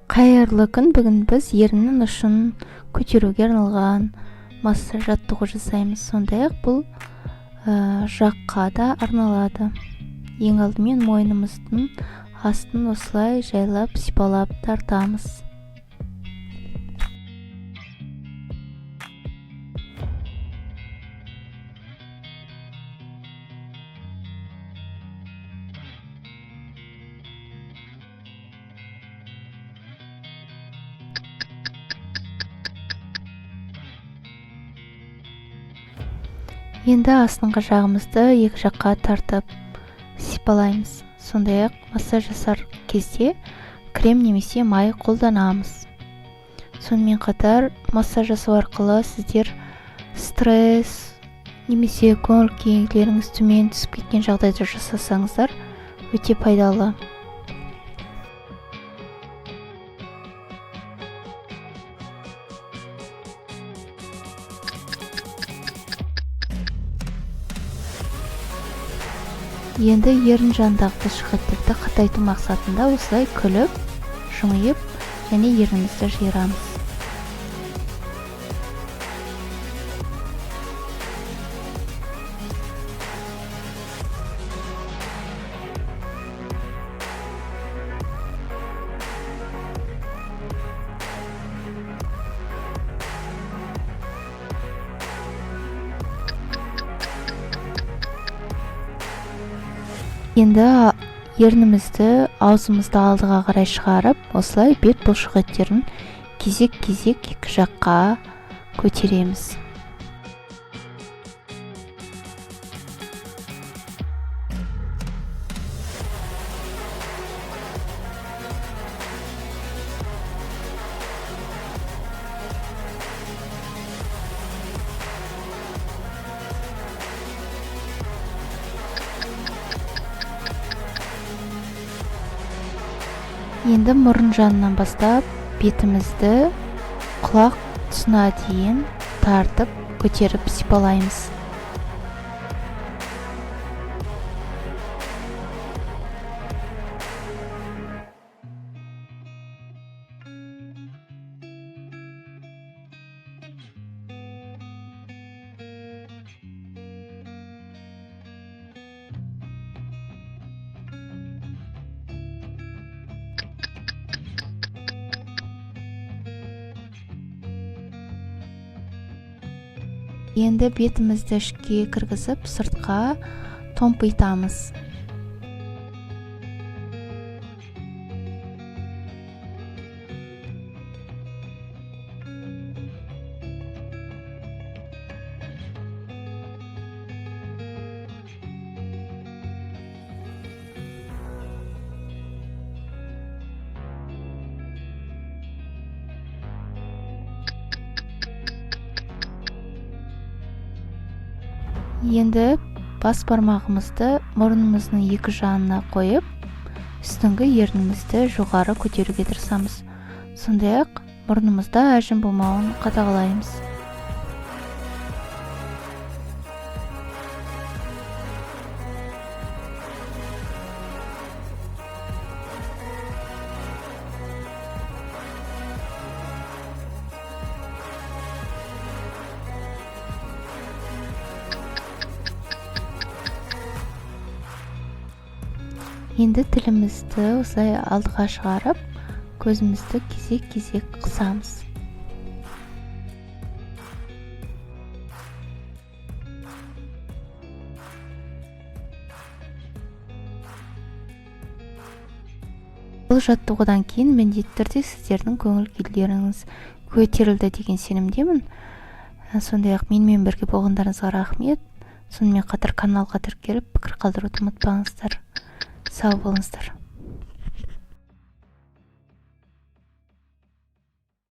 Қайырлы күн! Бүгін біз еріннің ұшын көтеруге арналған массаж жаттығу жасаймыз. Сондай-ақ бұл жаққа да арналады. Ең алдымен мойнымыздың астын осылай жайлап сипалап тартамыз. Енді астыңғы жағымызды екі жаққа тартып сипалаймыз. Сондай-ақ массаж жасар кезде крем немесе май қолданамыз. Сонымен қатар массаж жасау арқылы сіздер стресс немесе көңіл күйлеріңіз төмен түсіп кеткен жағдайда жасасаңыздар өте пайдалы. Енді ерін жанындағы бұлшықеттерді қатайту мақсатында осылай күліп, жымиып және ернімізді жиырамыз. Енді ернімізді, аузымызды алдыға қарай шығарып, осылай бет бұлшықеттерін кезек-кезек екі жаққа көтереміз. Енді мұрын жанынан бастап бетімізді құлақ тұсына дейін тартып көтеріп сипалаймыз. Енді бетімізді ішке кіргізіп, сыртқа томпитамыз. Енді бас бармағымызды мұрнымыздың екі жанына қойып, үстіңгі ернімізді жоғары көтеруге тырысамыз. Сондай-ақ мұрнымызда әжім болмауын қадағалаймыз. Енді тілімізді осылай алдыға шығарып, көзімізді кезек-кезек қысамыз. Бұл жаттығудан кейін міндетті түрде сіздердің көңіл күйлеріңіз көтерілді деген сенімдемін. Сондай-ақ менімен бірге болғандарыңызға рахмет. Сонымен қатар каналға тіркеліп, пікір қалдыруды ұмытпаңыздар. Сау болыңыздар.